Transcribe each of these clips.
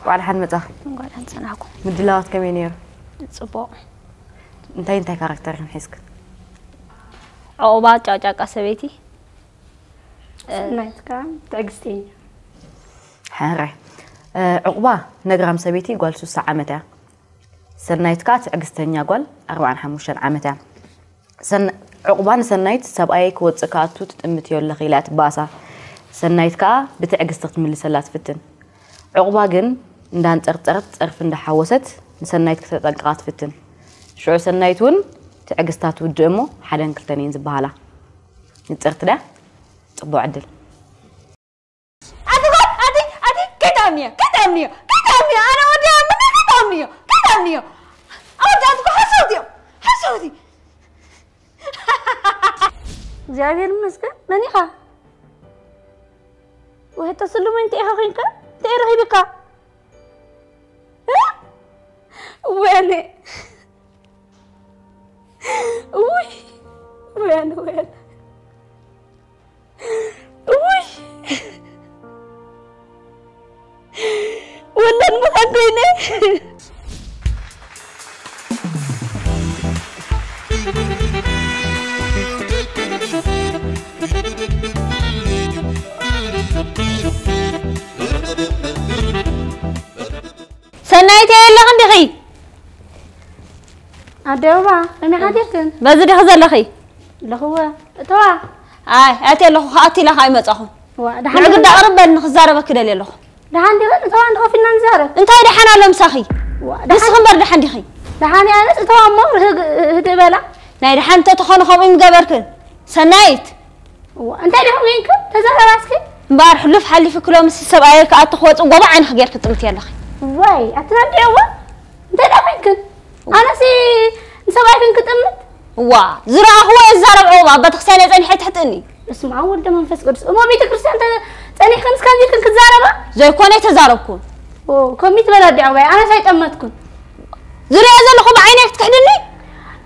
እንኳዕ ደሓን መጻኺ። እንኳዕ ደሓን ጸናሕኩም። ምድላዋት ከመይ ነይሩ? ጽቡቕ። እንታይ እንታይ ካራክተር ኢኺም ሒዝኪ? ዑቕባ ጫውጫቃ ሰበይቲ። ሰናይት ከዓ ትዕግስቲ እያ። ሕራይ። ዑቕባ ነግራም ሰበይቲ ጓል ሱሳ ዓመት እያ። ሰናይት ከዓ ትዕግስተኛ ጓል ኣርብዓን ሓሙሽተን ዓመት እያ። ሰን ዕቑባ ንሰናይት ሰብኣየይ ክወፅእ ክኣቱ ትጥምትዮ ኣለኺ ኢላ ትባእሳ። ሰናይት ከዓ ብትዕግስቲ ክትምልሰላ ትፍትን። ዕቑባ ግን እንዳንፀርፀረት ፀርፊ እንዳሓወሰት ንሰናይት ክተጠንቅቓ ትፍትን። ሽዑ ሰናይት እውን ትዕግስታ ትውድእ እሞ ሓደን ክልተን እየን ዝበሃላ። ንፅርቲ ድያ? ፅቡቕ ዕድል። ኣቲ ጓል ኣቲ ኣቲ ከይትኣምንዮ ከይትኣምንዮ ከይትኣምንዮ ኣነ ወዲ ኣምኒ ከይትኣምንዮ ከይትኣምንዮ ኣወዳት እኮ ሓሰውቲ እዮም ሓሰውቲ እግዚኣብሔር ይመስገን። መን ኢኻ? ውሕጠ ስሉመይ እንታይ ኢኻ ኮንካ? እንታይ ረኺብካ? እ? ወይኔ ውይ ወይኔ ወይኔ ውይ ወላድ መኻን ኮይነ ሰናይት የለኽን ዲኺ? ኣደ ሩባ ከመይ ሓዲርክን? በዚ ዲኺ ዘለኺ? ኣለኽወ እተዋ ኣይ ኣቲ ኣለኹ ከኣቲ ኢላ ከኣ ይመጻኹ። ዋ ደሓን ንዕግዳ ቅርብ በል ንኽዛረበኪ ደልየ ኣለኹ። ደሓን ዲኺ እተዋ እንዲ ኮፍ ኢልና ንዛረብ። እንታይ ደሓን ኣሎ ምሳኺ? ዋ ደሓን ንስኺ እምበር ደሓን ዲኺ? ደሓን እያ ኣነስ እተዋ እሞ ህግ- ህድእ በላ። ናይ ደሓን እንተተኾኑ ከምኡ ይምገበርክን። ሰናይት ዋ እንታይ ዲኹም ኮይንክን? ተዛረባ እስኪ። እምበኣር ሕሉፍ ሓሊፉኪ ሎምስ ሰብኣየይ ከኣ እትኽወጽእ ጎቦ ዓይንኺ ጌርኪ ትጥምቲ ኣለኺ። ዋይ ኣትናዲያዋ እንታይ ደኣ ኮይንክን? ኣነሲ ንሰብኣይክን ክጥምት እዋ ዝረኣኽዎ እዛረብ ዑቕባ ኣብ ቤተክርስትያን እየ ጸኒሐ ትሕትእኒ። በስመ ኣብ ወልደ መንፈስ ቅዱስ እሞ ቤተ ክርስቲያን ተ- ጸኒሕክን እስካብ ኢልክን ክትዛረባ? ዘይኮነ ኣይተዛረብኩን። ኦ፣ ከሚት በላ ኣዲ ዑቕባይ ኣነስ ኣይጠመትኩን። ዝሪኦ ዘለኹ ብዓይነይ ክትክሕድኒ?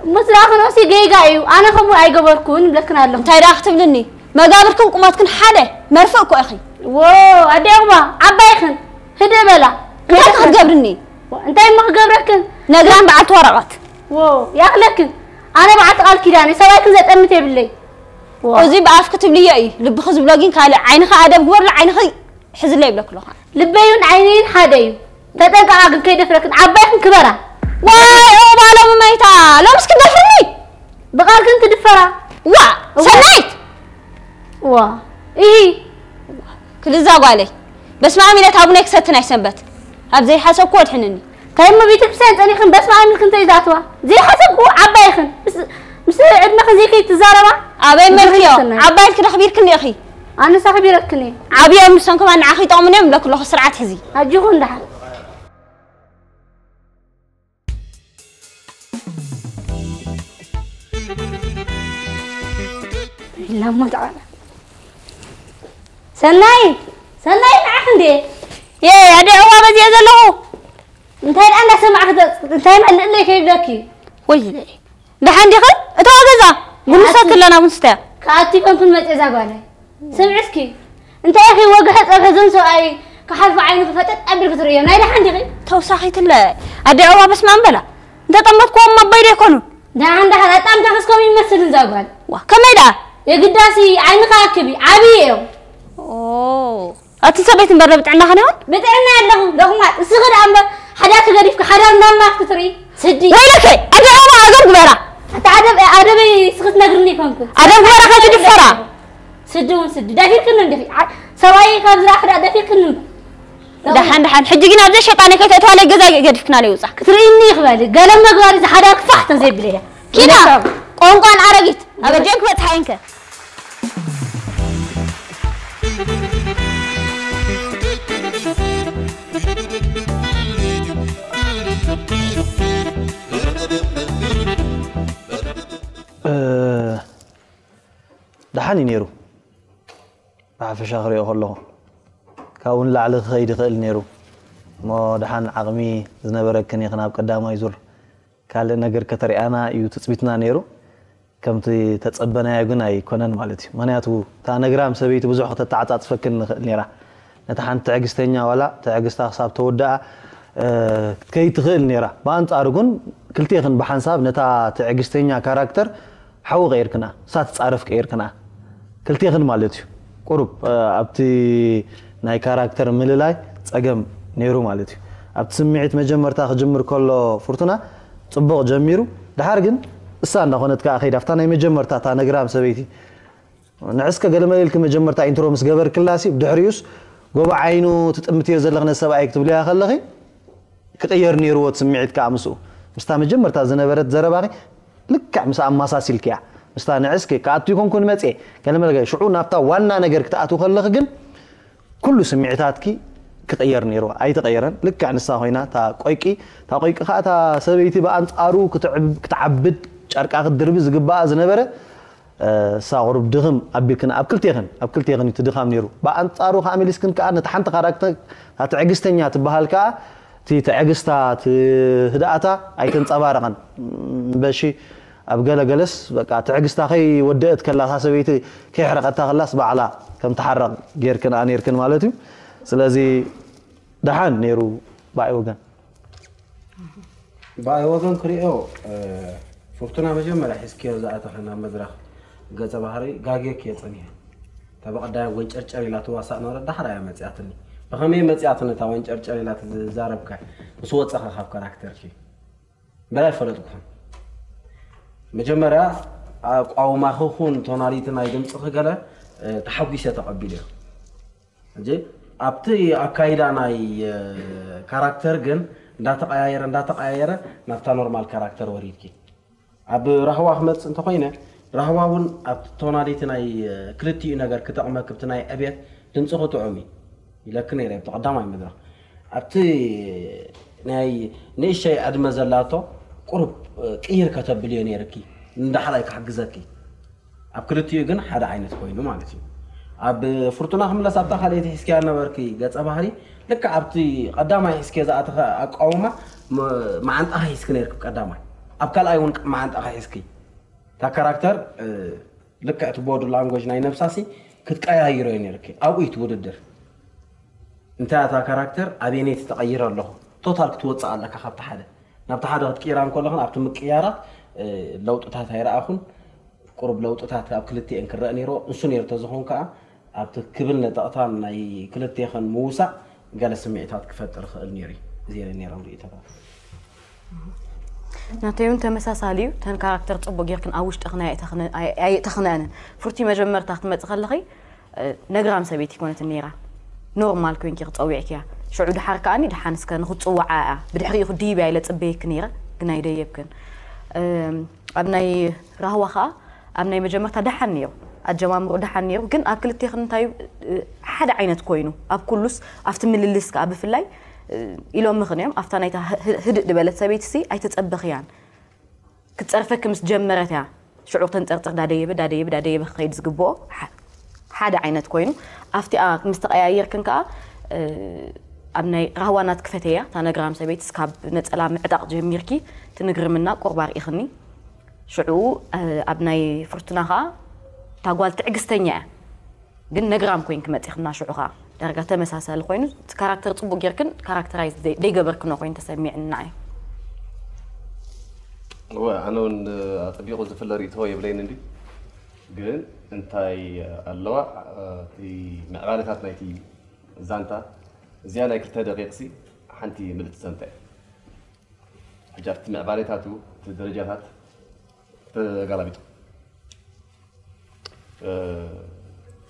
እሞ ዝረኣኽንኦሲ ጌጋ እዩ ኣነ ከምኡ ኣይገበርኩን ይብለክን ኣለኹ። እንታይ ደኣ ክትብልኒ? መጋብርክን ቁመትክን ሓደ መርፍእ እኮ ኢኺ። ዎ ኣዲ ዑቕባ ዓባይኽን ህድእ በላ። እንታይ ክትገብርኒ? እንታይ እሞ ክገብረክን? ነግራን በዓልቲ ወረቐት። ዎ ያኽለክን ኣነ በዓልቲ ቃል ኪዳን እየ ሰብኣይክን ዘጠምት የብለይ። ዎ እዚ ብኣፍኪ ትብልዮ እዩ ልብኺ ዝብሎ ግን ካልእ ዓይንኺ ኣደብ ግበርሉ ዓይንኺ ሕዝለይ ይብለኪ ኣለኹ። ልበይን ዓይነይን ሓደ እዩ። ተጠንቀቓ ግን ከይደፍረክን ዓባይክን ክበራ። ዋይ ኦባሎም መይታ ሎምስ ክንደፍርኒ? ብቓልክን ትድፈራ። ዋ ሰናይት ዋ ኢሂ ክልዛ ጓለይ በስመ ኣብ ኢለ ታቡነይ ክሰቲ ናይ ሰንበት ኣብ ዘይሓሰብኩ ወድሕንኒ። እንታይ እሞ ቤተ ክርስቲያን ጸኒኽን በስመ ኣብ ኢልክን ተይዛትዋ ዘይሓሰብክዎ ዓባይኽን ምስ- ምስ ዕድመኽን ዘይከይትዛረባ። ኣበይ መልክዮ ሰናይት። ዓባይ ኢልኪ ደኽቢርክኒ ኢኺ። ኣነስ ኣኽቢረክን እየ። ዓብዮም ንሶም ከማን ንዓኺ ይጠቕሙኒ እዮም ብለኪ ኣለኹ ስርዓት ሕዚ። ኣጆኹ እንዳሓን። ኢላሞ ተዓላ ሰናይ ሰናይ ንዓኽ እንዴ የ ኣደ ዕዋ በዚአ ዘለኹ። እንታይ ደኣ እንዳሰማዕክ እንታይ መልእለይ ከይብለኪ። ወይለይ ደሓን ዲኽን? እተዋ ገዛ ቡን ሰትለና ቡን ስተያ። ክኣቲ ኮንክን መጽ እዛ ጓለይ ስምዒ እስኪ እንታይ ኢኺ ወግሐ ጸብሒ እዞም ሰብኣይ ክሓልፉ ዓይንኺ ፈጠጥ ኣቢልኪ ትርእዮም ናይ ደሓን ዲኺ? ተውሳኺትለ ኣደ ዕዋ በስማም በላ እንተጠመትክዎም ኣባይ ዶ ኣይኮኑን? ደሓን ደሓን ኣጣምታኺስ ከምኡ ይመስል እዛ ጓል። ዋ ከመይ ደኣ? የግዳሲ ዓይንኺ ኣክቢ ዓብዪ እዮም። ኦ ኣቲ ሰበይቲ እምበር ብጥዕና ከነውን ብጥዕና ኣለኹ ሎቕማጥ እስኺ ደኣ እምበር ሓዳርኪ ገዲፍኪ ሓዳር እንዳማት ክትርኢ ስዲ ወይለከ ኣደ ዕዋ ኣገር ግበራ ኣታ ኣደብ ኣደበይ እስኺ ትነግርኒ ይኮንኩ ኣደብ ግበራ ከይትድፈራ ስዲ እውን ስዲ ደፊርክኒ እንዲኺ ሰብኣይ ካብ ዝረኣኽ ደኣ ደፊርክኒ እምበር ደሓን ደሓን ሕጂ ግን ኣብዘይ ሸጣነ ከይተእትዋለይ ገዛ ገዲፍክናለይ ውፃ ክትርእይኒ ይኽበል ገለ መግባሪ ዝሓዳርኪ ፋሕ ተዘይብለያ ኪዳ ቆንቋን ኣረጊት ኣበጀን ክበፅሓ ኢንከ ደሓን እዩ ነይሩ ብሓፈሻ ክሪኦ ከለኹ ካብኡ ንላዕሊ ክኸይድ ይኽእል ነይሩ እሞ ደሓን ዓቕሚ ዝነበረክን ኢኽን ኣብ ቀዳማይ ዙር ካልእ ነገር ከተርእያና እዩ ትፅቢትና ነይሩ ከምቲ ተፀበናዮ ግን ኣይኮነን ማለት እዩ ምክንያቱ እታ ነግራም ሰበይቲ ብዙሕ ከተተዓፃፅፈክን ንኽእል ነይራ ነታ ሓንቲ ትዕግስተኛ ዋላ ትዕግስታ ክሳብ ተወድኣ ክትከይድ ትኽእል ነይራ። ብኣንጻሩ ግን ክልቴኽን ብሓንሳብ ነታ ትዕግስተኛ ካራክተር ሓዊ ቀይርክና፣ እሳ ትጻረፍ ቀይርክና፣ ክልቴኽን ማለት እዩ። ቁሩብ ኣብቲ ናይ ካራክተር ምልላይ ጸገም ነይሩ ማለት እዩ። ኣብቲ ስምዒት መጀመርታ ክጅምር ከሎ ፍርቱና ጽቡቕ ጀሚሩ፣ ድሓር ግን እሳ እንዳኾነት ከኣ ከይዳ ኣብታ ናይ መጀመርታ እታ ነግራም ሰበይቲ ንዕስከ ገለመለ ኢልኪ መጀመርታ ኢንትሮ ምስ ገበርክላሲ ብድሕሪኡስ ጎቦ ዓይኑ ትጥምትዮ ዘለኽ ነቲ ሰብኣይ ክትብልያ ከለኺ ክቕየር ነይርዎ እቲ ስምዒት ከኣ ምስኡ ምስታ መጀመርታ ዝነበረት ዘረባኺ ልክዕ ምስ ኣመሳሲልክያ ምስታ ንዕስከ ክኣቱ ይኮንኩን መጽየ ገለመለ ሽዑ ናብታ ዋና ነገር ክትኣትው ከለኺ ግን ኩሉ ስምዒታትኪ ክቕየር ነይርዎ ኣይተቐየረን ልክዕ ንሳ ኮይና እታ ቆይቂ እታ ቆይቂ ከኣ እታ ሰበይቲ ብኣንጻሩ ክትዓብድ ጨርቃ ክትድርቢ ዝግባኣ ዝነበረ እሳ ቁሩብ ድኽም ኣቢልክን ኣብ ክልቴኽን ኣብ ክልቴኽን እቲ ድኻም ነይሩ ብኣንጻሩ ከዓ መሊስክን ከዓ ነቲ ሓንቲ ካራክተር እታ ትዕግስተኛ ትበሃል ከዓ እቲ ትዕግስታ እቲ ህድኣታ ኣይተንፀባረቐን በሺ ኣብ ገለ ገለስ በቃ ትዕግስታ ከይወደአት ከላ እታ ሰበይቲ ከይሕረቐታ ከላስ ባዕላ ከም ትሓረቕ ጌርክን ነይርክን ማለት እዩ ስለዚ ደሓን ነይሩ ብኣይ ወገን ብኣይ ወገን ክሪኦ ፍርቱና መጀመርያ ሒዝክዮ ዝኣተኸ ናብ መድረኽ ገፀ ባህሪ ጋግየክዮ ፀኒሐ እታ ብቐዳይ ወንጨርጨር ኢላ ትዋሳእ ነበረት ዳሕራ እያ መፅያትኒ ብኸመይ መፅያትኒ እታ ወንጨርጨር ኢላ ትዛረብካ ምስ ወፀኸ ካብ ካራክተርኪ በላይ ፈለጥኩኹም መጀመርያ ኣቋውማኺ ኹን ቶናሊቲ ናይ ድምፅኺ ገለ ተሓጒሰ ተቐቢለዮ ሕጂ ኣብቲ ኣካይዳ ናይ ካራክተር ግን እንዳተቀያየረ እንዳተቀያየረ ናብታ ኖርማል ካራክተር ወሪድኪ ኣብ ራህዋ ክመፅእ እንተኮይነ ራህዋ እውን ኣብቲ ቶናሊቲ ናይ ክልቲኡ ነገር ክጠቅመክ ብቲ ናይ ዕብየት ድምፅኺ ጥዑም እዩ ኢለኪ ነይረ ኣብቲ ቀዳማይ መድረክ ኣብቲ ናይ ንእሸይ ዕድመ ዘላቶ ቁሩብ ቅይር ከተብልዮ ነይርኪ ንዳሕራይ ክሕግዘኪ ኣብ ክልቲኡ ግን ሓደ ዓይነት ኮይኑ ማለት እዩ ኣብ ፍርቱና ክምለስ ኣብታ ካልኣይቲ ሒዝክያ ነበርኪ ገፀ ባህሪ ልክዕ ኣብቲ ቀዳማይ ሒዝክዮ ዝኣተኸ ኣቃውማ መዓንጣኺ ሒዝኪ ነርኪ ቀዳማይ ኣብ ካልኣይ እውን መዓንጣኺ ሒዝኪ እታ ካራክተር ልክዕ እቲ ቦዲ ላንጎጅ ናይ ነብሳሲ ክትቀያይሮ እዩ ነርኪ ኣብኡ እዩ ውድድር እንታይ እታ ካራክተር ኣበየነይቲ ተቐይረ ኣለኹ ቶታል ክትወፅእ ኣለካ ካብቲ ሓደ ናብቲ ሓደ ክትቅይራ እንከለኽን ኣብቲ ምቅያራት ለውጥታት ኣይረኣኹን ቁሩብ ለውጥታት ኣብ ክልቲኤን ክረአ ነይርዎ እንሱ ነይሩ ተዝኾን ከዓ ኣብቲ ክብል ነጠቕታን ናይ ክልቴኽን ምውሳእ ገለ ስምዒታት ክፈጥር ይኽእል ነይሩ እዩ እዚኤን ነይሮም ርእይቶታት ናተይ እውን ተመሳሳሊ እዩ ተን ካራክተር ፅቡቅ ጌርክን ኣብ ውሽጥኽን ኣየእተኽነንን ፍርቲ መጀመርታ ክትመፅእ ከለኺ ነግራም ሰበይቲ ይኮነትን ነይራ ኖርማል ኮይንኪ ክፀዊዕክያ ሽዑ ድሓር ከዓኒ ድሓን እስከ ንክፅዋዓ እያ ብድሕሪኡ ክድይብ እያ ኢለ ፅበየኪ ነይረ ግን ኣይደየብክን ኣብ ናይ ራህዋ ከዓ ኣብ ናይ መጀመርታ ደሓን ነይሩ ኣጀማምሩ ደሓን ነይሩ ግን ኣብ ክልቴኽን እንታይ ሓደ ዓይነት ኮይኑ ኣብ ኩሉስ ኣብቲ ምልልስ ከዓ ብፍላይ ኢሎምኽን እዮም ኣብታ ናይታ ህድእ ድበለት ሰበይቲ ሲ ኣይተፀበኽያን ክትፀርፈኪ ምስ ጀመረት እያ ሽዑ ተንፀርፅር ዳደየበ ዳደየበ ዳደየበ ክኸይድ ዝግብኦ ሓደ ዓይነት ኮይኑ ኣብቲኣ ምስ ተቀያየርክን ከዓ ኣብ ናይ ራህዋ ናት ክፈተያ እታ ነግራም ሰበይትስ ካብ ነፀላ ምዕጣቕ ጀሚርኪ ትንግርምና ቁርባ ርኢኽኒ ሽዑ ኣብ ናይ ፍርቱና ከዓ እታ ጓል ትዕግስተኛ እያ ግን ነግራም ኮይንኪ መፂኽና ሽዑ ከዓ ዳርጋ ተመሳሳሊ ኮይኑ እቲ ካራክተር ፅቡቅ ጌርክን ካራክተራይዝ ደይገበርክኖ ኮይኑ ተሰሚዕኒ ንዓይ እወ ኣነ እውን ኣፀቢቑ ዝፍለ ርእቶ የብለይን እንዲ ግን እንታይ ኣለዋ እቲ ምዕባለታት ናይቲ ዛንታ እዚኣ ናይ ክልተ ደቂቕ ሲ ሓንቲ ምልእቲ ዘንታ እያ ሕጂ ኣብቲ ምዕባለታቱ እቲ ደረጃታት ተጋላቢጡ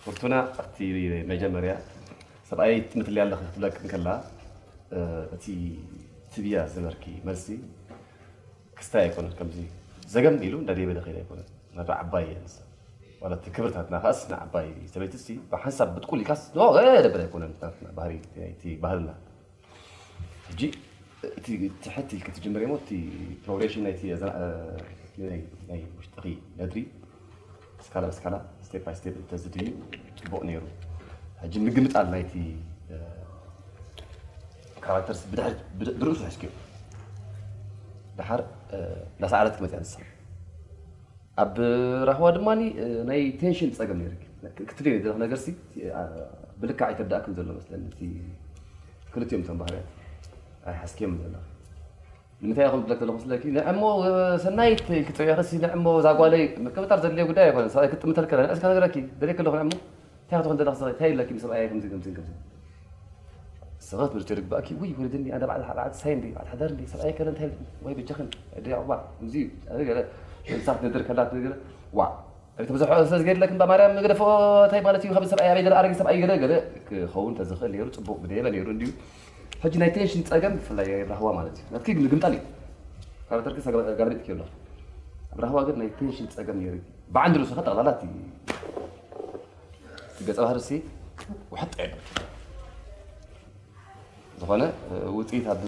ፍርቱና ኣብቲ መጀመርያ ሰብኣይ ትምትልያ ኣለኺ ክትብለኪ እንከላ እቲ ትብያ ዝነበርኪ መልሲ ክስታይ ኣይኮነን ከምዚ ዘገም ኢሉ እንዳ ደይበለ ከይድ ኣይኮነን ናቱ ዓባይ እያ ንሳ ዋላ እቲ ክብርታትና ከኣስ ንዓባይ ሰበይቲ ሲ ብሓንሳብ ብጥቁል ኢልካስ ኖ ደበለ ኣይኮነን ናትና ባህሪ ናይቲ ባህልና ሕጂ እቲ ትሕት ኢልኪ ትጅምር እሞ እቲ ፕሮግሬሽን ናይቲ ናይ ውሽጥኺ ነድሪ ስካላ ብስካላ ስቴፕ ባይ ስቴፕ እንተዝድልዩ ፅቡቕ ነይሩ ሕጂ ምግምጣል ናይቲ ካራክተርስ ብድሕሪ ብርእሱ ሕዝክዮ ድሓር እንዳሰዓረት ክመፅያ ንሳ ኣብ ራህዋ ድማ ናይ ቴንሽን ፀገም ነይሩ ክትሪኦ ዘለኽ ነገር ሲ ብልክዕ ኣይተረዳእክን ዘሎ መስለኒ። እቲ ክልቲኦም እቶም ባህርያት ኣይሓዝክዮም ዘለኻ። ንምንታይ ኢኹም ዝብለክ ዘለኹ ስለኪ፣ ንዕሞ ሰናይት ኢልኪ ጸዊዕኽሲ፣ ንዕሞ እዛ ጓለይ ምቅብጣር ዘድልዮ ጉዳይ ኣይኮነን። ሰብኣይ ክጥምተልከ፣ ንዕስ ከነግረኪ ደልየ ከለኹ፣ ንዕሞ እንታይ ክትኾን ዘለኽ ሰብኣይ፣ እንታይ ኢለኪ ምስ ሰብኣይ ከምዚ፣ ከምዚ፣ ከምዚ። ሰበት ብልጭ ርግባእኪ፣ ውይ፣ ወለድኒ፣ ኣነ ባዕላ፣ ባዕላ ሳይ እንዲ፣ ባዕላ ሓዳር እንዲ፣ ሰብኣይ ከለ እንታይ ኢልኪ፣ ወይ ብጃኽን፣ እዲ ኣቕባ፣ ከምዚ እዩ፣ ኣረ ገለ፣ እንሳት ንድር ከላት ነገር፣ ዋ፣ ኣቤት ብዙሕ ስለ ዝገድለክን፣ ብማርያም ንገደፎ፣ እንታይ ማለት እዩ፣ ካብ ሰብኣይ ኣበይ ገለ ኣረጊ ሰብኣይ ገለ፣ ገለ ክኸውን ተዝኽእል ነይሩ፣ ጽቡቕ ምደየበ ነይሩ እንዲዩ። ሕጂ ናይ ቴንሽን ጸገም ብፍላይ ኣብራህዋ ማለት እዩ። ናትኪ ግን ምግምጣል እዩ። ካራክተርኪ ሰጋ-፣ ጋብሪት ክየሎ። ኣብራህዋ ግን ናይ ቴንሽን ጸገም ነይሩ። ብዓንዲ ርእሱ ኸ ጠቕላላ እቲ፣ እቲ ገጸ ባህሪ ሲ ውሕጥ የለ። ዝኾነ፣ እ፣ ውጽኢት ኣብ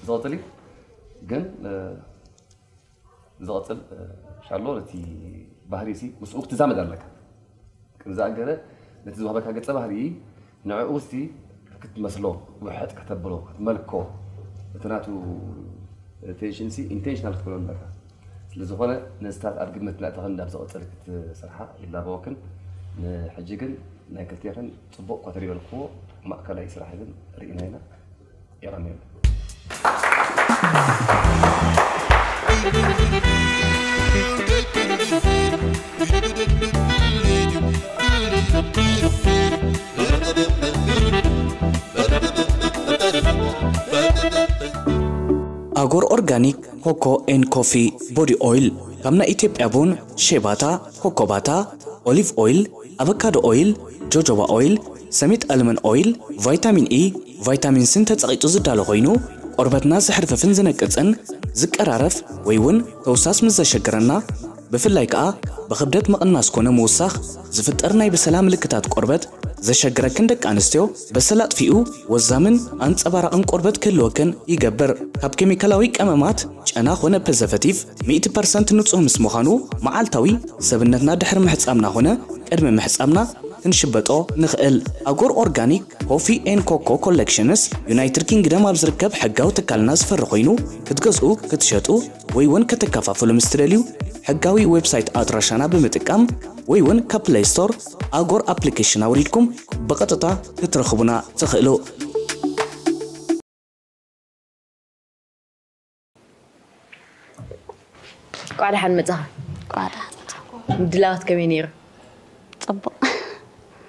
ዝቐጽል እዩ። ግን፣ እ፣ ዝቐጽል፣ እ፣ ሻሎ ነቲ ባህሪ ሲ ምስኡ ክትዛመድ ኣለካ። ከም ዝኣገረ ነቲ ዝወሃበካ ገጸ ባህሪ ንዕኡ እስቲ ክትመስሎ፣ ውሕጥ ከተብሎ፣ ክትመልኮ፣ እቲ ናቱ ቴንሽን ሲ ኢንቴንሽናል ክትብሎ ኣለካ። ስለ ዝኾነ ነዚታት ኣብ ግምት ነእተኽን ናብ ዝቐጽል ክትሰርሓ ይላበወክን። ንሕጂ ግን ናይ ክልቴኽን ጽቡቕ ኮተር ይበልክዎ ማእከላይ ስራሕ ግን ርኢና ኢና። የቐንየልና። ኣጎር ኦርጋኒክ ኮኮ ኤን ኮፊ ቦዲ ኦይል ካብ ናይ ኢትዮጵያ ቡን፣ ሼባታ፣ ኮኮባታ፣ ኦሊቭ ኦይል፣ ኣቨካዶ ኦይል፣ ጆጆባ ኦይል፣ ሰሚት ኣልመን ኦይል፣ ቫይታሚን ኢ፣ ቫይታሚን ሲን ተጸቒጡ ዝዳሎ ኮይኑ ቆርበትና ዘሕርፍፍን ዝነቅጽን ዝቀራረፍ ወይ እውን ተውሳስ ምስ ዘሸግረና ብፍላይ ከኣ ብኽብደት ምቕናስ ኮነ ምውሳኽ ዝፍጠር ናይ ብሰላ ምልክታት ቆርበት ዘሸግረክን ደቂ ኣንስትዮ በሰላ ኣጥፊኡ ወዛምን ኣንጸባራቕን ቆርበት ክህልወክን ይገብር። ካብ ኬሚካላዊ ቀመማት ጨና ኾነ ፕሪዘርቨቲቭ ሚእቲ ፐርሰንት ንጹህ ምስ ምዃኑ መዓልታዊ ሰብነትና ድሕሪ ምሕጻብና ኾነ ቅድሚ ምሕጻብና ክንሽበጦ ንኽእል። ኣጎር ኦርጋኒክ ኮፊ ኤን ኮኮ ኮሌክሽንስ ዩናይትድ ኪንግደም ኣብ ዝርከብ ሕጋዊ ትካልና ዝፈሪ ኮይኑ ክትገዝኡ ክትሸጡ ወይ እውን ከተከፋፍሉ ምስ ትደልዩ ሕጋዊ ዌብሳይት ኣድራሻና ብምጥቃም ወይ እውን ካብ ፕለይ ስቶር ኣጎር ኣፕሊኬሽን ኣውሪድኩም ብቐጥታ ክትረኽቡና ትኽእሉ። ቋዕ ደሓን መጻኻ። ቋዳ መጻኹ። ምድላዋት ከመይ ነይሩ? ጽቡቕ።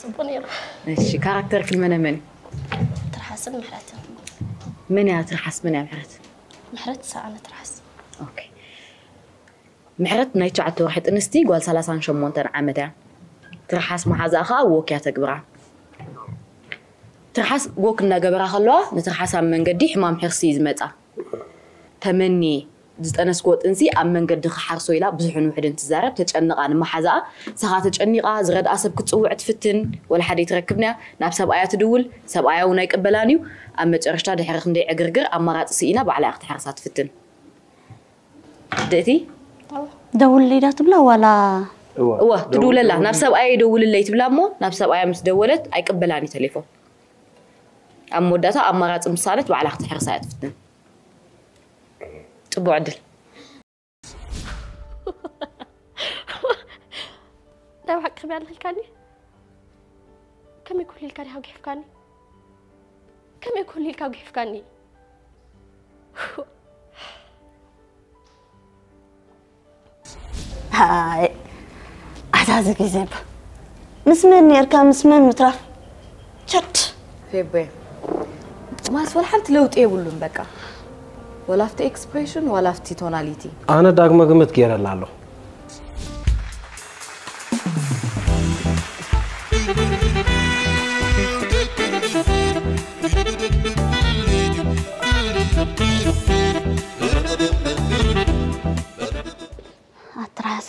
ጽቡቕ ነይሩ። እሺ፣ ካራክተርክን መነ መን እዩ? ትርሓስን ምሕረትን። መን እያ ትርሓስ፣ መን እያ ምሕረት? ምሕረት ሰኣነ ትርሓስ። ኦኬ። ምሕረት ናይ ትሽዓተ ወርሒ ጥንስቲ ጓል ሰላሳን ሸሞንተን ዓመት እያ። ትርሓስ መሓዛኣ ከኣ ወክ እያ ተግብራ። ትርሓስ ወክ እናገበራ ከለዋ ንትርሓስ ኣብ መንገዲ ሕማም ሕርሲ እዩ ዝመጻ። ተመኒ ዝጠነስክዎ ጥንሲ ኣብ መንገዲ ክሓርሶ ኢላ ብዙሕን ውሕድን ትዛረብ፣ ተጨንቓ ንመሓዛኣ። ንሳኻ ተጨኒቓ ዝረድኣ ሰብ ክትጽውዕ ትፍትን፣ ወላ ሓደ ኣይትረክብን እያ። ናብ ሰብኣያ ትድውል፣ ሰብኣያ እውን ኣይቅበላን እዩ። ኣብ መጨረሽታ ድሕሪ ክንደይ ዕግርግር ኣማራጺ ስኢና ባዕላ እያ ክትሓርሳ ትፍትን። ድእቲ ደውልለይ ዳ ትብላ ዋላ እዋ ትድውለላ፣ ናብ ሰብኣያ ይደውልለይ ትብላ እሞ ናብ ሰብኣያ ምስ ደወለት ኣይቅበላን እዩ ቴሌፎን። ኣብ መወዳእታ ኣማራጺ ምሳነት ባዕላ ክትሕርሳ እያ ትፍትን። ጽቡቕ ዕድል። ናይ ብሓቂ ከመይ ኣለኽልካኒ? ከመይ ኩሉ ኢልካ ዲኻ ጉሒፍካኒ? ከመይ ኩሉ ኢልካ ጉሒፍካኒ? ኣይ ኣዛዚ ግዜ እባ ምስ መን ነርካ ምስ መን ምትራፍ ቸድ ፌቤ ማስ ወላ ሓንቲ ለውጢ የብሉን። በቃ ወላ ኣብቲ ኤክስፕሬሽን ወላ ኣብቲ ቶናሊቲ። ኣነ ዳግመ ግምት ገይረላ ኣለኹ። ኣትራሲ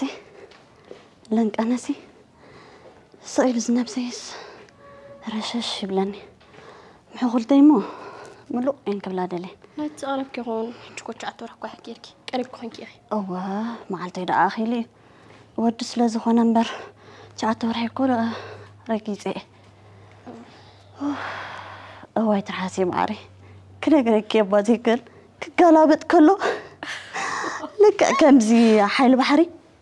ለንቀነሲ ስቕ ኢሉ ዝነብሰይስ ረሸሽ ይብለኒ። ምሕኹልተይ እሞ ምሉቕ እየን ክብላ ደልየን። ናይቲ ዝቐረብኪ ይኸውን። ሕጂ እኮ ትሽዓተ ወርሒ እኳ ኢኺ ጌርኪ። ቀሪብኪ ኮንኪ ኢኺ። እወ፣ መዓልተይ ደኣ ኣኺሉ እዩ። ወዲ ስለ ዝኾነ እምበር ትሽዓተ ወርሒ እኮ ረጊጸ እየ። እዋይ ትርሓሲ ማዕረይ፣ ክነግረኪ እባ ዘይክእል ክገላበጥ ከሎ ልክዕ ከምዚ ሓይሊ ባሕሪ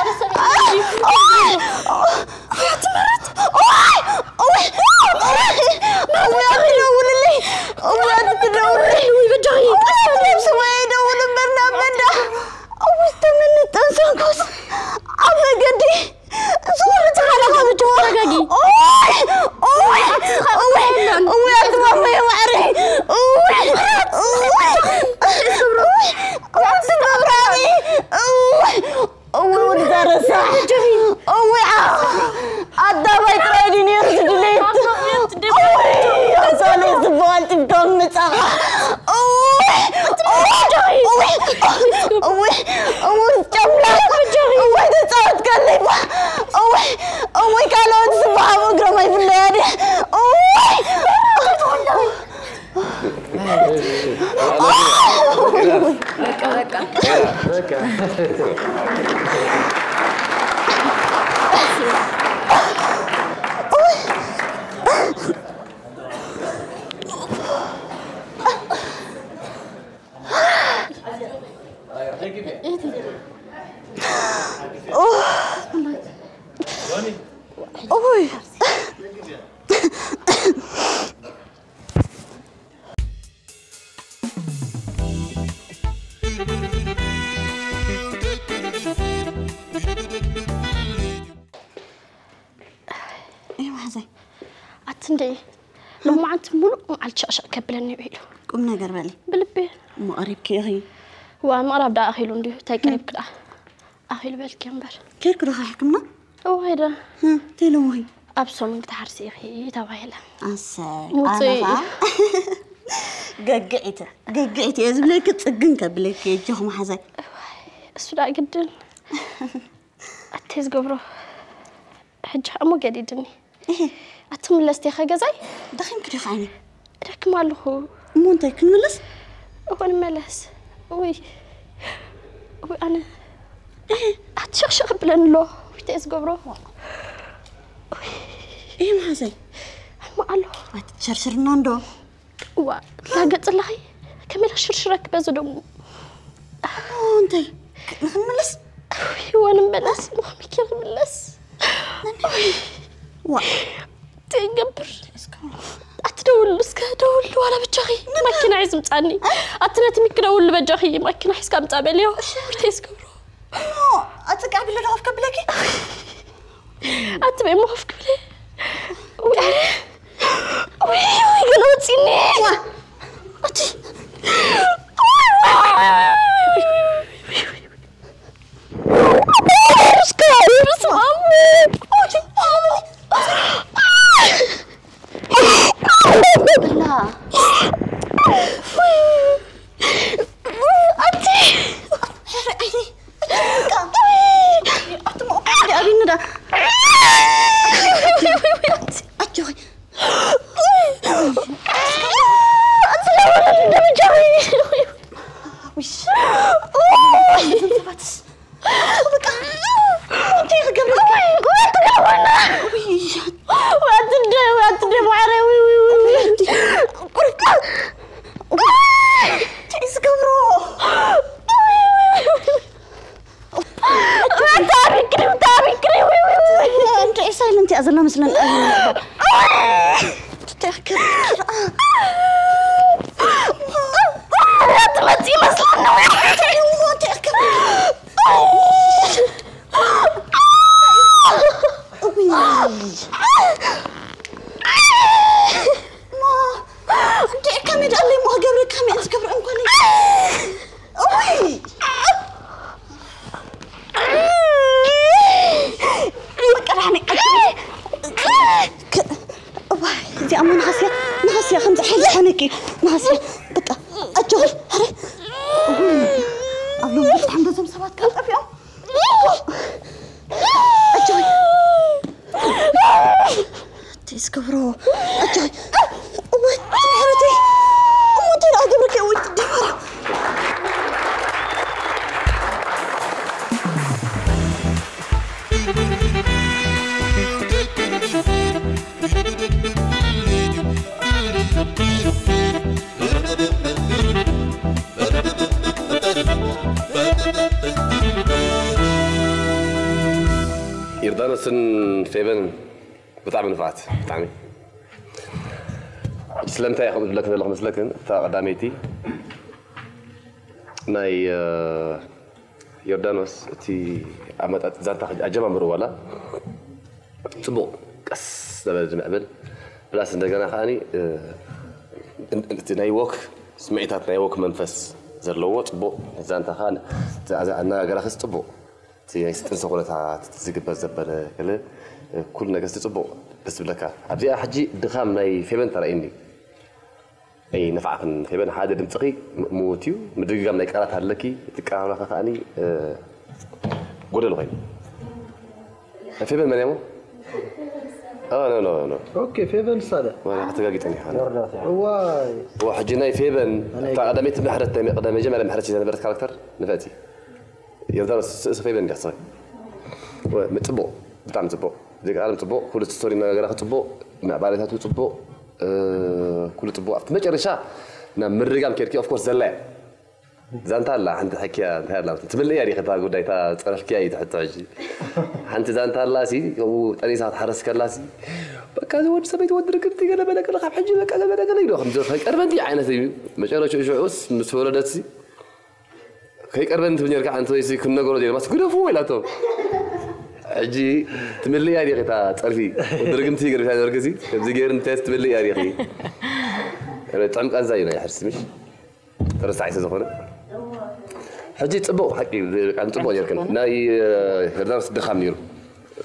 ኦይ! ኦይ! ኦይ! ኣትደውልለይ! እዋይ፣ በጃኺ! እዋይ፣ ኣትደውል! ስማይ ይደውል እምበር ናብ መንዳ! እዋይ፣ ተመንጠን ሰንኮስ! ኣብ መገዲ! ዞር ተኻላኻ ብትወጋጊ! ኦይ! ኦይ! እዋይ፣ ኣትማመይ ማዕረይ! እዋይ! እዋይ! እዋይ! እዋይ! እውይ፣ ወዲ ዛረሳ። እውይ፣ ዓ-፣ ኣዳባይ ጥራይ ድዩ ነይሩ ዝድሌት? እውይ፣ ኣዛለይ ዝበሃል ጥብዶም ምጻኻ። እውይ፣ እውይ፣ እውይ፣ እውይ፣ ጨምላቕ። እውይ፣ ተጻወትካለይ ባ። እውይ፣ እውይ፣ ካልኦት ዝበሃቡ እግሮም ኣይፍለያ ድየ? እውይ! ኡይ። እይ፣ መሓዛይ። ኣቲ እንደ ሎማዓንቲ ሙሉእ መዓልቲ ሸቕሸቕ ከብለኒ ውዒሉ። ቁም ነገር በሊ። ብልቢ። እሞ ቀሪብኪ ኢኺ? ዋ፣ ምቕራብ ደኣ ኣኺሉ እንድዩ። እንታይ ቀሪብኪ ደኣ? ኣኺሉ በልኪ እምበር። ከይድኪ ዶ ካብ ሕክምና? እዋይ ዶ? እ፣ እንታይ ኢሎምኺ? ኣብ ሰሙን ክትሓርሲ ኢኺ ተባሂለ። ኣሰይ፣ ውፅእ ኣነ ኸዓ እዩ። ገግዒት፣ ገግዒት እየ ዝብለኪ፣ ፅግን ከብለኪ እየ፣ ኣጆኺ መሓዛይ። እዋይ፣ እሱ ደኣ ግድን። ኣቲ ዝገብሮ ሕጂ እሞ ገዲድኒ። እህ። ኣቲ ምለስ ዲኻ ገዛይ? ደኺምኪ ዲኺ ዓይኒ? እደክም ኣለኹ። እሞ እንታይ ክንምለስ? እኮ ንመለስ። ውይ። ውይ ኣነ። እህ። ኣቲ ሸቕሸቕ ብለን ኣሎ። ውይ እንታይ ዝገብሮ? ውይ። እህ መሓዘይ። ሕማቕ ኣሎ። ኣቲ ሸርሽርና እንዶ። እዋ፣ ላገጽ ኣለኺ? ከመይ ኢልኪ ሽርሽረኪ በዚ ደሞ? ኦ፣ እንታይ? ንኽንምለስ? እዋ፣ ንምለስ፣ ንኸመይ ክምለስ? ዋ። እንታይ ይገብር? ኣቲ ደውሉ፣ እስከ ደውሉ፣ ዋላ ብቻኺ። ማኪና እዩ ዝምጻኒ። ኣቲ ነቲ ሚኪ ደውሉ በጃኺ፣ ማኪና ሒዝካ ምጻእ በልዮ። እንታይ ዝገብሮ? እሞ፣ ኣቲ ቃ ቢሎ ደኸፍ ከብለኪ? ኣቲ በይ፣ እሞ ኸፍ ክብለ። ውይ፣ ኣነ። ውይ፣ ውይ፣ ገለ ወጺኒ። ዋ፣ ኣቲ። እስከ፣ በስመ ኣብ። ብላ። ኣቲ። ኣቲ፣ በቃ። ኣቲ፣ ሞ፣ ኣቲ፣ ኣብይኒ ዳ። ኣቲ፣ ሆይ። ኣቲ፣ ለወለ፣ ደምጃዊ። ውይ። እዞም ሰባትስ። በቃ። እንታይ ክገብር? ውይ፣ ጉድ ትገብርና። ውይ። ወይ ኣቲ፣ እንደ፣ ወይ ኣቲ፣ እንደ፣ ማዕረ፣ ውይ፣ ውይ፣ ውይ፣ ውይ። ቁርጥ። እንታይ ዝገብሮ? እንታይ ቢክሪ፣ እንታይ ቢክሪ፣ ውይ፣ ውይ፣ ውይ። እንታይ ሳይለንት እያ ዘላ መስለን። እንታይ ክገብር? ትመጽእ ይመስለኒ። ትገብሮ እንኳን እይ። እዚኣ እሞ ንሃስያ ንሃስያ ከምዚ ሓይሊ ዝኾነኪ ንሃስያ በቃ ኣጆኺ። ኣረ ኣብ ሎም ብዙሕ ሓንዶ እዞም ሰባት ካብ ጠፊኦም ኣጆኺ። እስከብሮ ኣጆይ። እወ፣ እቲ ምሕረተይ። እሞ እንታይ ደኣ ገብረኪ? እወ፣ እቲ ደፋራ። ዮርዳኖስን ፌበን ብጣዕሚ ንፋዓት፣ ብጣዕሚ። ስለምንታይ እየ ከምኡ ዝብለክን ዘለኹ መስለክን? እታ ቀዳመይቲ ናይ፣ እ፣ ዮርዳኖስ እቲ ኣመጣጥ ዛንታ ኣጀማምሩ ዋላ ጽቡቕ ቀስ ዝበለ ዝምዕብል ፕላስ እንደገና ከኣኒ፣ እ፣ እቲ ናይ ወክ ስምዒታት ናይ ወክ መንፈስ ዘለዎ ጽቡቕ ዛንታ ከኣ ኣነጋገራኽስ ጽቡቕ እቲ ናይ ስጥንሲ ኩነታት ዝግበር ዘበለ ገለ ኩሉ ነገር ጽቡቕ ደስ ዝብለካ። ኣብዚኣ ሕጂ ድኻም ናይ ፌበን ተራእየኒ። ኣይ ነፋዕኽን ፌበን ሓደ ድምጽኺ ም-፣ ምዉት እዩ። ምድግጋም ናይ ቃላት ኣለኪ። እቲ ኣቀራርባኺ ከኣኒ፣ እ፣ ጎደሎ ኮይኑ። ፌበን መን እያ እሞ? ኦ፣ ኖ፣ ኖ፣ ኖ። ኦኬ፣ ፌበን ሳለ። ዋላ ከተጋጊጠን ኢኻ። ዋይ። ዋ፣ ሕጂ ናይ ፌበን፣ ናይ እታ ቀዳመይቲ ምሕረት፣ ናይ ቀዳመ-፣ መጀመርያ ምሕረት ዝነበረት ካራክተር ንፍዕቲ። ዮርዳኖስ ስእሲ ፌበን እንዲያ ስራይ። ወ-፣ ጽቡቕ፣ ብጣዕሚ ጽቡቕ። ዜቃ ዓለም ጽቡቕ፣ ኩሉ እቲ ስቶሪ እናገራኺ ጽቡቕ፣ ምዕባለታቱ ጽቡቕ፣ እ፣ ኩሉ ጽቡቕ። ኣብቲ መጨረሻ ናብ ምርጋም ኬድኪ፣ ኦፍ ኮርስ፣ ዘላ እያ። ዛንታ ኣላ፣ ሓንቲ ሕክያ፣ እንታይ ኣላ? ትምልእያ ዲኺ እታ ጉዳይ፣ እታ ጸረፍክያ እዩ ትሕቶ ሕጂ። ሓንቲ ዛንታ ኣላ ሲ፣ ከምኡ ጠኒሳ ክትሓርስ ከላ ሲ፣ በቃ፣ እዚ ወዲ ሰበይቲ ወዲ ርግምቲ ገለ በለ ገለ፣ ካብ ሕጂ በቃ፣ ገለ በለ ገለ ኢሉ፣ ከም ከይቀርበኒ ዓይነት እዩ። መጨረሻ ሽዑስ ምስ ወለደት ሲ፣ ከይቀርበኒ ትብል ኔርካ፣ ኣንተ ወይሲ ክንነገሮ ዜና፣ ማስ ግደፍዎ ኢላቶ። ሕጂ ትምልእያ ዲኺ እታ ጸርፊ? ወዲ ርግምቲ ገርፊያ ነበርክሲ፣ ከምዚ ገይሩ እንታይስ ትምልእያ ዲኺ? ጥዑም ቃንዛ እዩ ናይ ሕርሲ፣ ምሽ? ተረሳዒ ስለ ዝኾነ። ሕጂ ጽቡቕ፣ ሓቂ፣ ብጣዕሚ ጽቡቕ ጌርክን። ናይ፣ እ፣ ዮርዳኖስ ድኻም ነይሩ።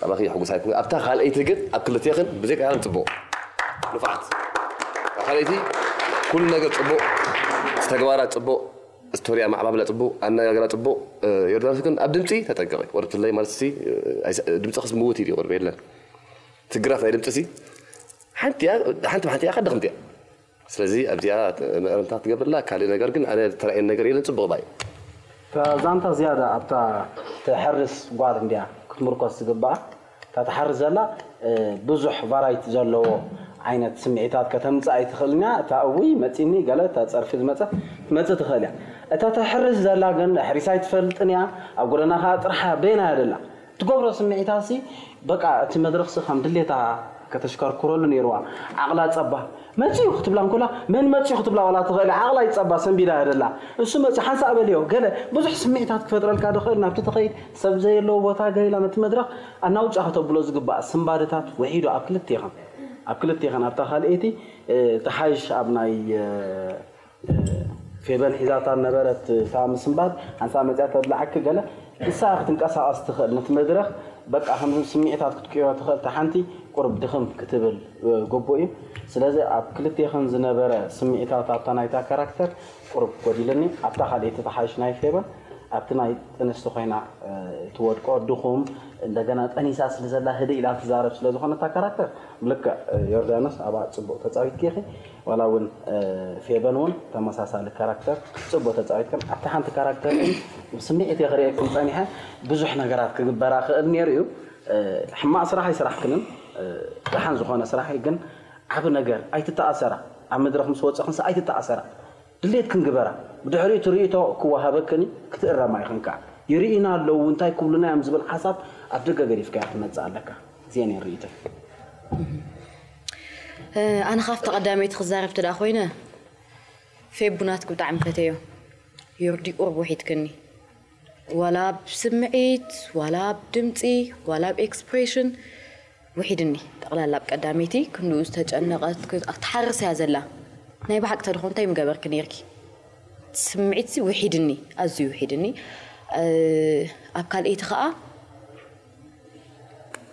ኣባኺ ሕጉስ ኣይኮንኩን። ኣብታ ካልኣይቲ ግን፣ ኣብ ክልቴኽን ብዘይ ቀዳም ጽቡቕ። ንፉዓት። ኣብ ካልኣይቲ ኩሉ ነገር ጽቡቕ፣ ተግባራት ጽቡቕ፣ ስቶሪ ኣማዕባብላ ጽቡቕ፣ ኣነጋግራ ጽቡቕ። እ፣ ዮርዳኖስ ግን ኣብ ድምጺ ተጠንቀቒ። ወርትለይ ማለት ሲ፣ እ፣ ኣይስ-፣ ድምጽኽስ ምውት እዩ፣ ወርቤለን። ትግራፍ ናይ ድምጺ ሲ፣ ሓንቲ እያ፣ ሓንቲ ብሓንቲ እያ፣ ከድኽምቲ እያ። ስለዚ ኣብዚኣ መእረምታ ክትገብርላ፣ ካልእ ነገር ግን ኣነ ተራእየኒ ነገር የለን፣ ጽቡቕ ባይ። እታ ዛንታ ዝያዳ ኣብታ ትሕርስ ጓል እንድያ ክትምርኮስ ዝግባኣ። እታ ትሓርስ ዘላ፣ እ፣ ብዙሕ ቫራይቲ ዘለዎ ዓይነት ስምዒታት ከተምጽእ ኣይትኽእልን እያ። እታ እውይ መጺኒ ገለ፣ እታ ጸርፊ ዝመጸት ትመጽእ ትኽእል እያ። እታ ተሕርስ ዘላ ግን ኣሕሪሳ ኣይትፈልጥን እያ። ኣብ ጎደና ከኣ ጥርሓ በይና እያ ደላ። ትገብሮ ስምዒታሲ በቃ እቲ መድረኽሲ ከም ድሌታ ከተሽከርክረሉ ነይርዋ። ዓቕላ ጸባ መጺኡ ክትብላ እንኮላ፣ መን መጺኡ ክትብላ ዋላ ትኽእል እያ። ዓቕላ ይጸባ ሰንቢዳ እያ ደላ። እሱ መጺኡ ሓንሳእ በልዮ ገለ ብዙሕ ስምዒታት ክፈጥረልካ ድኽእል ናብቲ ትኸይድ ሰብ ዘየለዎ ቦታ ገሊላ ነቲ መድረኽ ኣናውጻ ከተብሎ ዝግባእ ስንባደታት ውሒዱ ኣብ ክልቴኽን፣ ኣብ ክልቴኽን ኣብታ ካልኣይቲ፣ እ፣ ተሓይሽ ኣብ ናይ፣ እ፣ ፌበን ሒዛታ ነበረት እታ ምስንባት፣ ሓንሳእ መጺኣ ተብልዓኪ ገለ፣ ንሳ ክትንቀሳቐስ ትኽእል። ነቲ መድረኽ በቃ ከም ስምዒታት ክትቅይሮ ትኽእል። እታ ሓንቲ ቁሩብ ድኽም ክትብል፣ እ፣ ግቡእ እዩ። ስለዚ ኣብ ክልቴኽን ዝነበረ ስምዒታት ኣብታ ናይታ ካራክተር ቁሩብ ጎዲልኒ። ኣብታ ካልኣይቲ ተሓይሽ ናይ ፌበን ኣብቲ ናይ ጥንስቲ ኮይና፣ እ፣ ትወድቆ ድኹም፣ እንደገና ጠኒሳ ስለ ዘላ ህድእ ኢላ ትዛረብ ስለ ዝኾነ እታ ካራክተር ብልክዕ፣ እ፣ ዮርዳኖስ ኣብኣ ጽቡቕ ተጻዊትኪ ኢኺ። ዋላ እውን፣ እ፣ ፌበን እውን ተመሳሳሊ ካራክተር ጽቡቕ ተጻዊትክን። ኣብታ ሓንቲ ካራክተር ግን ብስምዒት እየ ክርእየኩም ጸኒሐ። ብዙሕ ነገራት ክግበራ ክእል ነይሩ እዩ። እ፣ ሕማቕ ስራሕ ኣይስራሕክንን፣ እ፣ ደሓን ዝኾነ ስራሕ እዩ። ግን ዓቢ ነገር ኣይትተኣሰራ። ኣብ መድረኽ ምስ ወጸኽንስ ኣይትተኣሰራ። ድሌትክን ግበራ። ብድሕሪኡ እቲ ርእይቶ ክወሃበክን እዩ፣ ክትእረማ ኢኽን ከኣ። ይርእዩና ኣለዉ፣ እንታይ ክብሉና እዮም ዝብል ሓሳብ ኣብ ደገ ገዲፍካዮ ክትመጽእ ኣለካ። እዚአን እየን ርእይቶይ። እ፣ ኣነ ካብቲ ቀዳመይቲ ክዛረብ እንተ ደኣ ኮይነ፣ ፌቡ ናትኪ ብጣዕሚ ፈተዮ። ዮርዲ ቁሩብ ውሒድክኒ። ዋላ ኣብ ስምዒት፣ ዋላ ኣብ ድምጺ፣ ዋላ ኣብ ኤክስፕሬሽን ውሒድኒ። ጠቕላላ ኣብ ቀዳመይቲ ክንድኡ ዝተጨነቐት ክ-፣ ትሓርስ እያ ዘላ። ናይ ብሓቂ ተድኾን እንታይ ምገበርኪ ነይርኪ? ስምዒትሲ ውሒድኒ፣ ኣዝዩ ውሒድኒ። እ፣ ኣብ ካልኣይቲ ኸኣ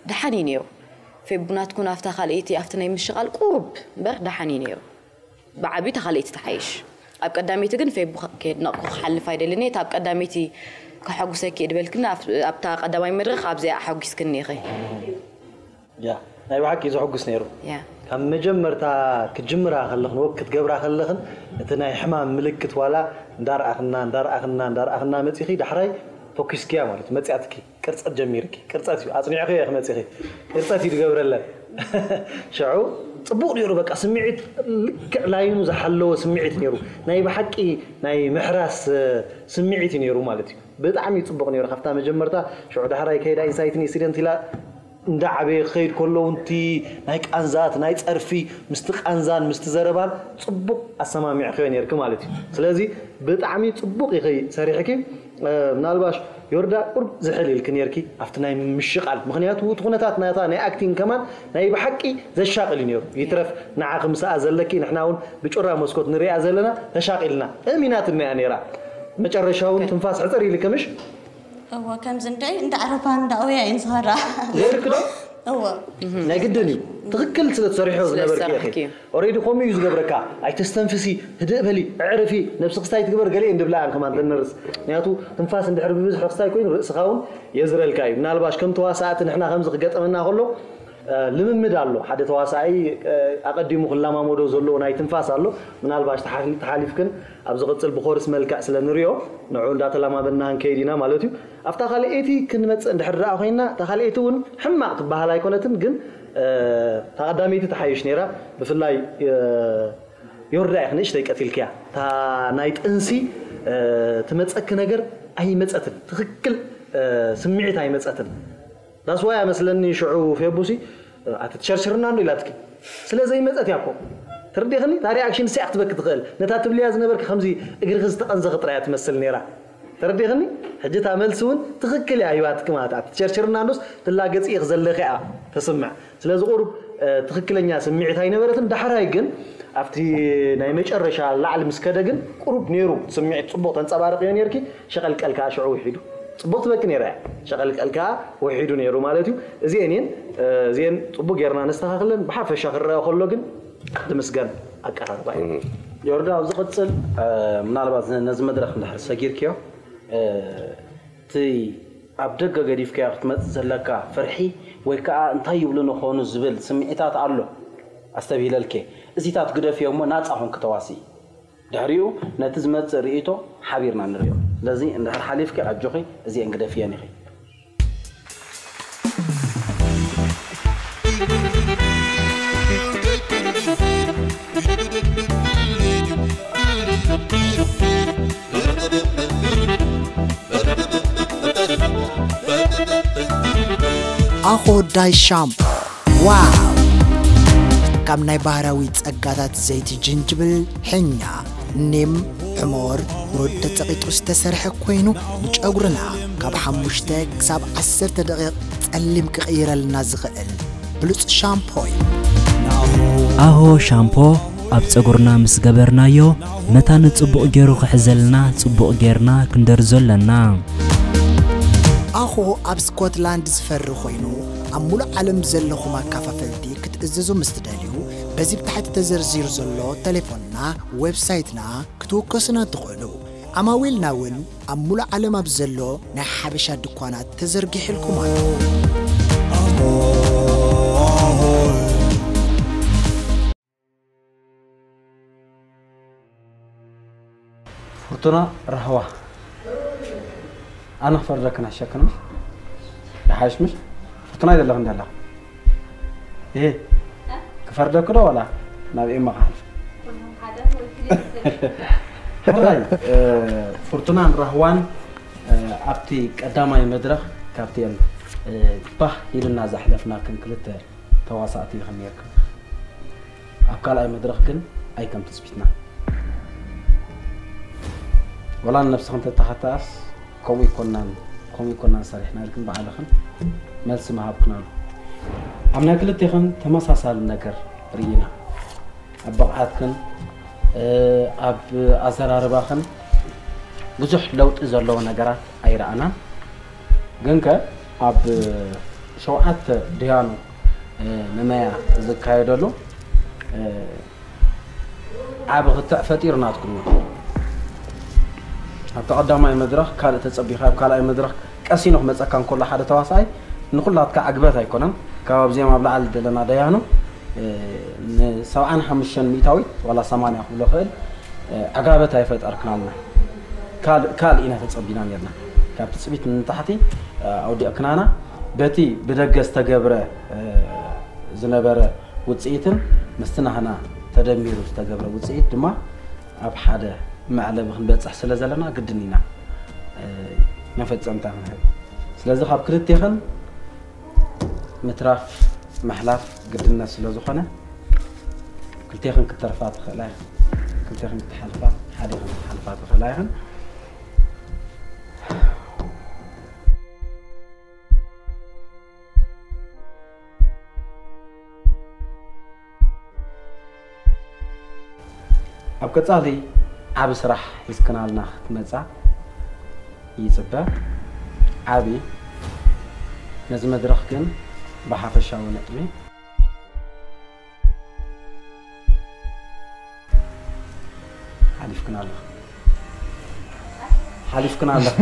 ደሓን እዩ ነይሩ። ፌቡ ናትኩን ኣብታ ካልኣይቲ፣ ኣብቲ ናይ ምሽቓል ቁሩብ እምበር ደሓን እዩ ነይሩ። ብዓብዩ እታ ካልኣይቲ ትሓይሽ። ኣብ ቀዳመይቲ ግን ፌቡ ከ-፣ ከየድነቕኩ ክሓልፍ ኣይደልን እየ። እታ ኣብ ቀዳመይቲ ከሐጉሰኪ እየ ድበልክና፣ ኣብ-፣ ኣብታ ቀዳማይ መድረኽ ኣብዚኣ ኣሐጒስክኒ ኢኺ። ያ፣ ናይ ብሓቂ ዘሐጉስ ነይሩ። ያ። ካብ መጀመርታ ክትጅምራ ከለኽን ወክ ክትገብራ ከለኽን እቲ ናይ ሕማም ምልክት ዋላ እንዳርኣኽና፣ እንዳርኣኽና፣ እንዳርኣኽና መጺኺ ዳሕራይ ፎኪስኪያ ማለት እዩ። መጺኣትኪ፣ ቅርጸት ጀሚርኪ። ቅርጸት እዩ፣ ኣጽኒዕኽዮ ኢኺ መጺኺ። ቅርጸት እዩ ዝገብረለን። ሽዑ ጽቡቕ ነይሩ፣ በቃ ስምዒት ልክዕ ላይኑ ዝሓለወ ስምዒት ነይሩ። ናይ ብሓቂ ናይ ምሕራስ፣ እ፣ ስምዒት እዩ ነይሩ ማለት እዩ። ብጣዕሚ ጽቡቕ ነይሩ። ካብታ መጀመርታ ሽዑ ዳሕራይ ከይዳ ኢንሳይትን ኢንሲደንት ኢላ እንዳዓበየ ክኸይድ ከሎ እውን እቲ ናይ ቃንዛት፣ ናይ ጸርፊ፣ ምስቲ ቃንዛን ምስቲ ዘረባን ጽቡቕ ኣሰማሚዕክዮ ነይርኪ ማለት እዩ። ስለዚ ብጣዕሚ ጽቡቕ ኢኺ ሰሪሕኪ። እ፣ ምናልባሽ ዮርዳ ቁርብ ዝሕል ኢልኪ ነይርኪ ኣብቲ ናይ ምሽቓል። ምኽንያቱ እቲ ኩነታት ናታ ናይ ኣክቲንግ ከማን ናይ ብሓቂ ዘሻቕል እዩ ነይሩ። ይትረፍ ንዓኺ ምስኣ ዘለኪ፣ ንሕና እውን ብጩራ መስኮት ንሪኣ ዘለና ተሻቒልና። እሚናትና እያ ነይራ። መጨረሻ እውን ትንፋስ ሕጽር ኢልኪ ምሽ? እወ፣ ከምዚ እንድዒ እንዳ ዓረፋ እንዳ ኣውያ እየን ዝኸዳ። ነይርኪ ዶ? እወ። ናይ ግድን እዩ። ትኽክል ስለ ትሰርሕዮ ስለ ዝነበርኪ ኢኺ። ዝሰርሕኪ እዩ። ኦሬዲ ከምኡ እዩ ዝገብረካ። ኣይተስተንፍሲ፣ ህድእ በሊ፣ ኣዕርፊ፣ ነብስኺ ክስታይ ትግበር ገለ እየን ድብላ እየን ከማን ተን ነርስ። ምኽንያቱ ትንፋስ እንድሕር ብብዝሒ ክስታይ ኮይኑ ርእስኻ እውን የዝረልካ እዩ። ምናልባሽ ከም ተዋሳእቲ ንሕና ከምዚ ክገጠመና ከሎ፣ እ፣ ልምምድ ኣሎ። ሓደ ተዋሳኢ፣ እ፣ ኣቐዲሙ ክለማመዶ ዘለዎ ናይ ትንፋስ ኣሎ። ምናልባሽ ተሓሊ-፣ ተሓሊፍክን ኣብ ዝቕጽል ብኮርስ መልክዕ ስለ ንሪኦ፣ ንዑ እንዳተለማመድና ክንከይድ ኢና ማለት እዩ። ኣብታ ካልኣይቲ ክንመጽእ እንድሕር ደኣ ኮይና፣ እታ ካልኣይቲ እውን ሕማቕ ትበሃል ኣይኮነትን፣ ግን፣ እ፣ እታ ቀዳመይቲ ትሓይሽ ነይራ። ብፍላይ፣ እ፣ ዮርዳ ኢኺ ንእሽተይ ቀቲልክያ። እታ ናይ ጥንሲ፣ እ፣ ትመጸኪ ነገር ኣይመጸትን። ትኽክል፣ እ፣ ስምዒት ኣይመጸትን። ዳስዋይ ኣመስለኒ ሽዑ ፌቡሲ፣ "ኣቲ ትሸርሽርና እንዶ?" ኢላትኪ። ስለ ዘይመጸት እያ እኮ። ተረዲእኽኒ? እታ ሪኣክሽን እዚኣ ክትበኪ ትኽእል። ነታ ትብልያ ዝነበርኪ ከምዚ እግርኺ ዝተቐንዘኺ ጥራይ እያ ትመስል ነይራ። ተረዲእኽኒ? ሕጂ እታ መልሲ እውን ትኽክል እያ ሂባትኪ ማለት እያ። "ኣቲ ትሸርሽርና እንዶስ?" ትላገጺ ኢኺ ዘለኺ እያ ተስምዕ። ስለዚ ቁሩብ፣ እ፣ ትኽክለኛ ስምዒት ኣይነበረትን። ዳሕራይ ግን ኣብቲ ናይ መጨረሻ ላዕሊ ምስ ከደ ግን ቁሩብ ነይሩ ስምዒት ጽቡቕ ተንጸባርቕዮ ነይርኪ። ሸቐልቀል ከኣ ሽዑ ውሒዱ። ጽቡቕ ትበኪ ነይራ እያ። ሸቐልቀል ከኣ ውሒዱ ነይሩ ማለት እዩ። እዚኤን እየን፣ እ፣ እዚኤን ጽቡቕ ጌርና ነስተኻኽለን። ብሓፈሻ ክረአ ከሎ ግን ድምስገን ኣቀራርባ እዩ። ዮርዳ፣ ኣብ ዝቕጽል፣ እ፣ ምናልባት ነ-፣ ነዚ መድረኽ እንድሕር ሰጊርክዮ፣ እ፣ እቲ ኣብ ደገ ገዲፍካዮ ክትመጽእ ዘለካ ፍርሒ ወይ ከኣ እንታይ ይብሉኒ ኾኑ ዝብል ስምዒታት ኣሎ። ኣስተብሂለልኪ። እዚታት ግደፍዮ እሞ ናጻ ኹንኪ ተዋስኢ። ድሕሪኡ ነቲ ዝመጽእ ርእይቶ ሓቢርና ንርእዮ። ስለዚ እንድሕር ሓሊፍኪ ኣጆኺ፣ እዚኤን ግደፍየን ኢኺ። ኣኾ ዳይ ሻምፖ፣ ዋው! ካብ ናይ ባህራዊ ጸጋታት ዘይቲ ጅንጅብል፣ ሕኛ፣ ኒም፣ ሕሞር፣ ሩድ ተጸቒጡ ዝተሰርሐ ኮይኑ፣ ንጨጉርና ካብ ሓሙሽተ ክሳብ ዓሰርተ ደቂቕ ጸሊም ክቕይረልና ዝኽእል ብሉጽ ሻምፖ እዩ። ኣሆ ሻምፖ ኣብ ጸጉርና ምስ ገበርናዮ፣ መታን ጽቡቕ ገይሩ ክሕዘልና ጽቡቕ ጌርና ክንደርዞ ኣለና። ኣሆ ኣብ ስኮትላንድ ዝፈሪ ኮይኑ፣ ኣብ ሙሉእ ዓለም ዘለኹም ኣካፋፈልቲ ክትእዘዙ ምስ ትደልዩ፣ በዚ ብታሕቲ ተዘርዚሩ ዘሎ ተሌፎንና፣ ዌብሳይትና ክትውከሱና ትኽእሉ። ዓማዊልና እውን ኣብ ሙሉእ ዓለም ኣብ ዘሎ ናይ ሓበሻ ድኳናት ተዘርጊሕልኩም ኣሎ። ፍርቱና ራህዋ፣ ኣነ ክፈርደክን ኣሸክን ምሽ ይሓይሽ ምሽ? ፍርቱና ይደለኽ እንደላ። ይሄ ክፈርደክ ዶ ዋላ ናብ ኤማ ክሓልፍ? ሕራይ፣ እ፣ ፍርቱናን ራህዋን፣ እ፣ ኣብቲ ቀዳማይ መድረኽ ካብቲኤን፣ እ፣ ባህ ኢልና ዘሕለፍናክን ክልተ ተዋሳእቲ ኢኽን ኔርክን። ኣብ ካልኣይ መድረኽ ግን ኣይከም ትጽቢትና። ወላ ንነብስኽን ተተኻተኣስ ከምኡ ይኮናን፣ ከምኡ ይኮናን ሰሪሕና ኢልክን ባዕልኽን መልሲ ምሃብክናሉ። ኣብ ናይ ክልቴኽን ተመሳሳሊ ነገር ርኢና። ኣብ ብቕዓትክን፣ እ፣ ኣብ ኣዘራርባኽን ብዙሕ ለውጢ ዘለዎ ነገራት ኣይረኣናን። ግንከ ኣብ ሸውዓተ ደያኑ፣ እ፣ ንመያ ዝካየደሉ፣ እ፣ ዓቢ ክትዕ ፈጢሩ ናትኩም እዩ። ኣብቲ ቀዳማይ መድረኽ ካልእ ተጸቢኻ፣ ኣብ ካልኣይ መድረኽ ቀሲኑ ክመጸካ እንከሎ ሓደ ተዋሳኣይ ንኹላትካ ዕግበት ኣይኮነን። ካብ ኣብዚኦም ኣብ ላዕሊ ዘለና ደያኑ፣ እ፣ ን75% ዋላ ሰማንያ ክብሎ ክእል፣ እ፣ ዕጋበት ኣይፈጠርክናልና። ካልእ፣ ካልእ ኢና ተጸቢና ነርና። ካብ ትጽቢት ንታሕቲ፣ እ፣ ኣውዲቕክናና። በቲ ብደገ ዝተገብረ፣ እ፣ ዝነበረ ውጽኢትን ምስቲ ናህና ተደሚሩ ዝተገብረ ውጽኢት ድማ ኣብ ሓደ መዕለቢ ክንበጽሕ ስለ ዘለና ግድን ኢና፣ እ፣ መፈጸምታ ንህብ። ስለዚ ካብ ክልቴኽን ምትራፍ ምሕላፍ ግድነት ስለ ዝኾነ፣ ክልቴኽን ክትተርፋ ትኽእላ ኢኽን። ክልቴኽን ክትሓልፋ፣ ሓዴኽን ክትሓልፋ ትኽእላ ኢኽን። ኣብ ቀጻሊ ዓቢ ስራሕ ሒዝክናልና ክትመጻ ይጽበ። ዓቢ። ነዚ መድረኽ ግን ብሓፈሻዊ ነጥቢ ሓሊፍክና ኣለኹ። ሓሊፍክና ኣለኹ።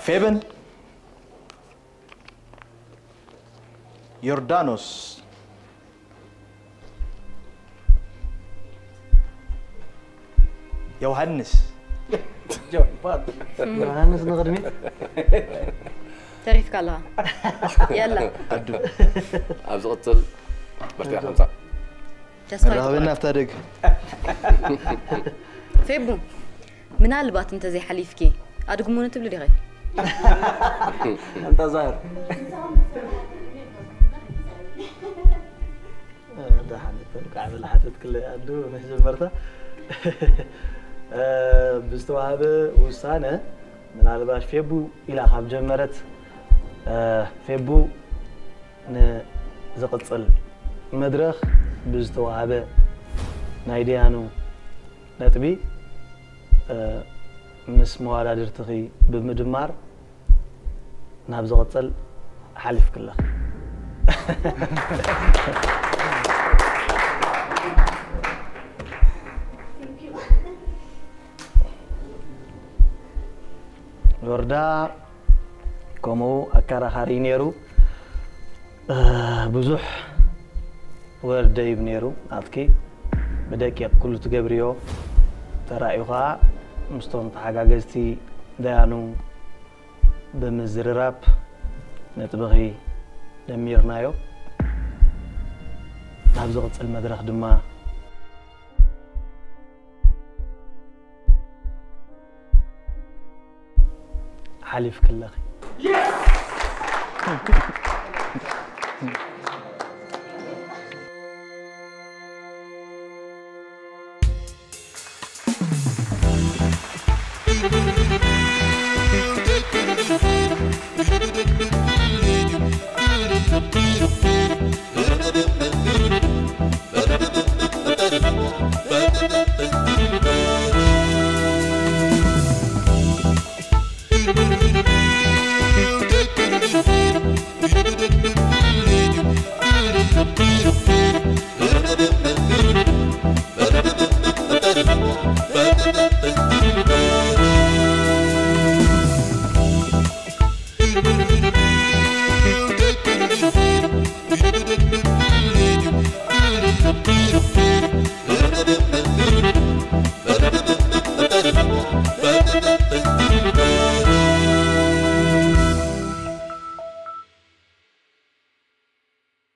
ፌበን ዮርዳኖስ ዮሃንስ። ዮሃንስ ንቕድሚት። ተሪፍካ ኣለኻ። የላ። ኣዱ። ኣብ ዝቕጽል በርቲኻ ከምጻእ። ተስፋ መርሃባ ይትባል። ናፍታ ደግ። ፌቡ፣ ምናልባት እንተዘይሓሊፍኪ፣ ኣድግሙኒ ትብሊ ዲኺ? ኣንታ ዛር። እ፣ ደሓን፣ እንኳዕ ብልሓተት ክለ ኣዱ መጀመርታ። እ፣ ብዝተዋህበ ውሳነ፣ ምናልባሽ ፌቡ ኢላ ካብ ጀመረት፣ እ፣ ፌቡ ንዝቕጽል መድረኽ ብዝተዋህበ ናይ ደያኑ ነጥቢ፣ እ፣ ምስ መዋዳድርትኺ ብምድማር ናብ ዝቕጽል ሓሊፍክለኺ። ዮርዳ ከምኡ ኣከራኻሪ ነይሩ። እ፣ ብዙሕ ወርደይብ ነይሩ ናትኪ። ብደቂቕ ኩሉ ትገብርዮ ተራእዩ ኸኣ ምስቶም ተሓጋገዝቲ ደያኑ ብምዝርራብ ነጥብኺ ደሚርናዮ። ናብ ዝቕጽል መድረኽ ድማ ሓሊፍክለኺ።